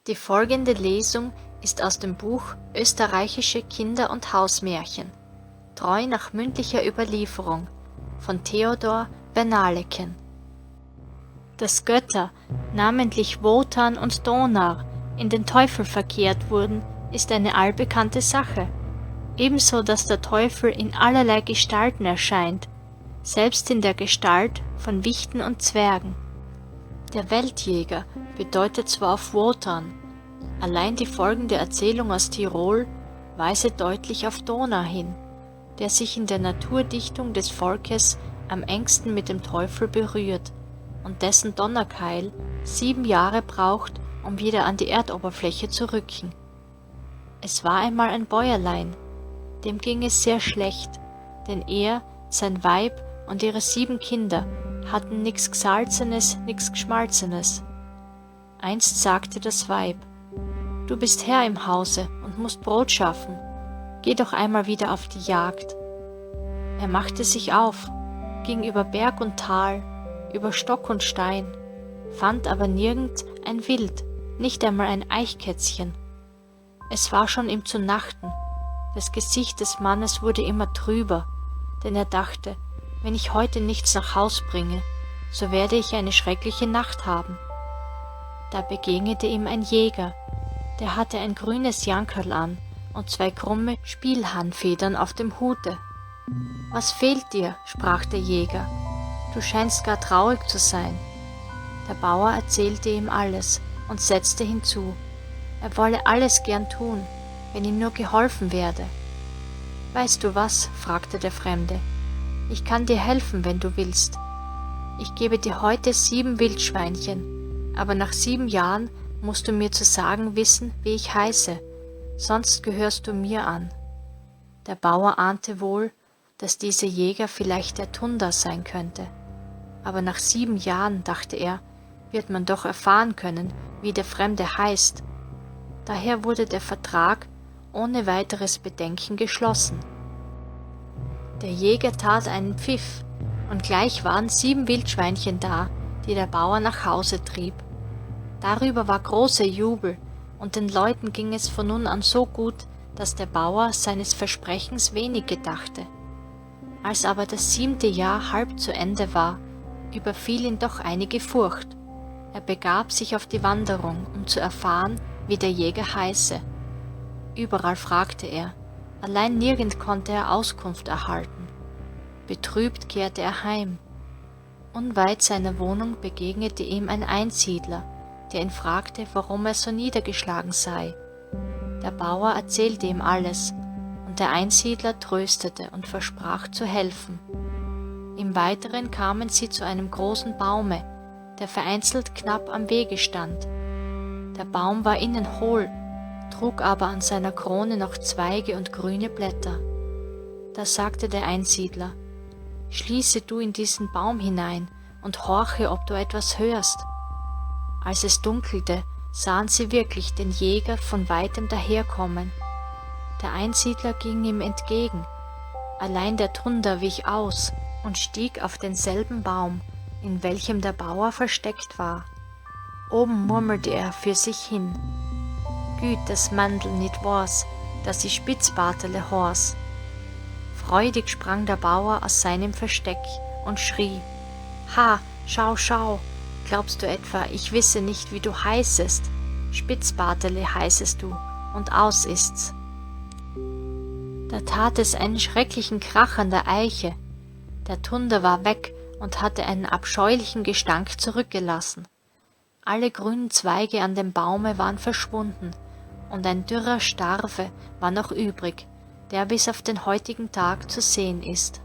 Die folgende Lesung ist aus dem Buch Österreichische Kinder- und Hausmärchen. Treu nach mündlicher Überlieferung von Theodor Wernaleken. Dass Götter, namentlich Wotan und Donar, in den Teufel verkehrt wurden, ist eine allbekannte Sache. Ebenso, dass der Teufel in allerlei Gestalten erscheint, selbst in der Gestalt von Wichten und Zwergen. Der Weltjäger bedeutet zwar auf Wotan, allein die folgende Erzählung aus Tirol weise deutlich auf Donar hin, der sich in der Naturdichtung des Volkes am engsten mit dem Teufel berührt und dessen Donnerkeil 7 Jahre braucht, um wieder an die Erdoberfläche zu rücken. Es war einmal ein Bäuerlein, dem ging es sehr schlecht, denn er, sein Weib und ihre sieben Kinder hatten nix G'salzenes, nix G'schmalzenes. Einst sagte das Weib: Du bist Herr im Hause und musst Brot schaffen, geh doch einmal wieder auf die Jagd. Er machte sich auf, ging über Berg und Tal, über Stock und Stein, fand aber nirgend ein Wild, nicht einmal ein Eichkätzchen. Es war schon im zu Nachten, das Gesicht des Mannes wurde immer trüber, denn er dachte: Wenn ich heute nichts nach Haus bringe, so werde ich eine schreckliche Nacht haben. Da begegnete ihm ein Jäger, der hatte ein grünes Jankerl an und zwei krumme Spielhahnfedern auf dem Hute. Was fehlt dir? Sprach der Jäger, du scheinst gar traurig zu sein. Der Bauer erzählte ihm alles und setzte hinzu, er wolle alles gern tun, wenn ihm nur geholfen werde. Weißt du was? Fragte der Fremde, ich kann dir helfen, wenn du willst. Ich gebe dir heute sieben Wildschweinchen, aber nach 7 Jahren musst du mir zu sagen wissen, wie ich heiße, sonst gehörst du mir an. Der Bauer ahnte wohl, dass dieser Jäger vielleicht der Tunder sein könnte. Aber nach 7 Jahren, dachte er, wird man doch erfahren können, wie der Fremde heißt. Daher wurde der Vertrag ohne weiteres Bedenken geschlossen. Der Jäger tat einen Pfiff, und gleich waren sieben Wildschweinchen da, die der Bauer nach Hause trieb. Darüber war großer Jubel, und den Leuten ging es von nun an so gut, dass der Bauer seines Versprechens wenig gedachte. Als aber das siebente Jahr halb zu Ende war, überfiel ihn doch einige Furcht. Er begab sich auf die Wanderung, um zu erfahren, wie der Jäger heiße. Überall fragte er, allein nirgend konnte er Auskunft erhalten. Betrübt kehrte er heim. Unweit seiner Wohnung begegnete ihm ein Einsiedler, der ihn fragte, warum er so niedergeschlagen sei. Der Bauer erzählte ihm alles, und der Einsiedler tröstete und versprach zu helfen. Im Weiteren kamen sie zu einem großen Baume, der vereinzelt knapp am Wege stand. Der Baum war innen hohl, trug aber an seiner Krone noch Zweige und grüne Blätter. Da sagte der Einsiedler: Schließe du in diesen Baum hinein und horche, ob du etwas hörst. Als es dunkelte, sahen sie wirklich den Jäger von weitem daherkommen. Der Einsiedler ging ihm entgegen, allein der Tunder wich aus und stieg auf denselben Baum, in welchem der Bauer versteckt war. Oben murmelte er für sich hin: Güt, dass Mandl nit woaß, dass ich Spitzbartele hoaß. Freudig sprang der Bauer aus seinem Versteck und schrie: Ha, schau, schau, glaubst du etwa, ich wisse nicht, wie du heißest? Spitzbartele heißest du, und aus ist's. Da tat es einen schrecklichen Krach an der Eiche. Der Tunder war weg und hatte einen abscheulichen Gestank zurückgelassen. Alle grünen Zweige an dem Baume waren verschwunden, und ein dürrer Starve war noch übrig, der bis auf den heutigen Tag zu sehen ist.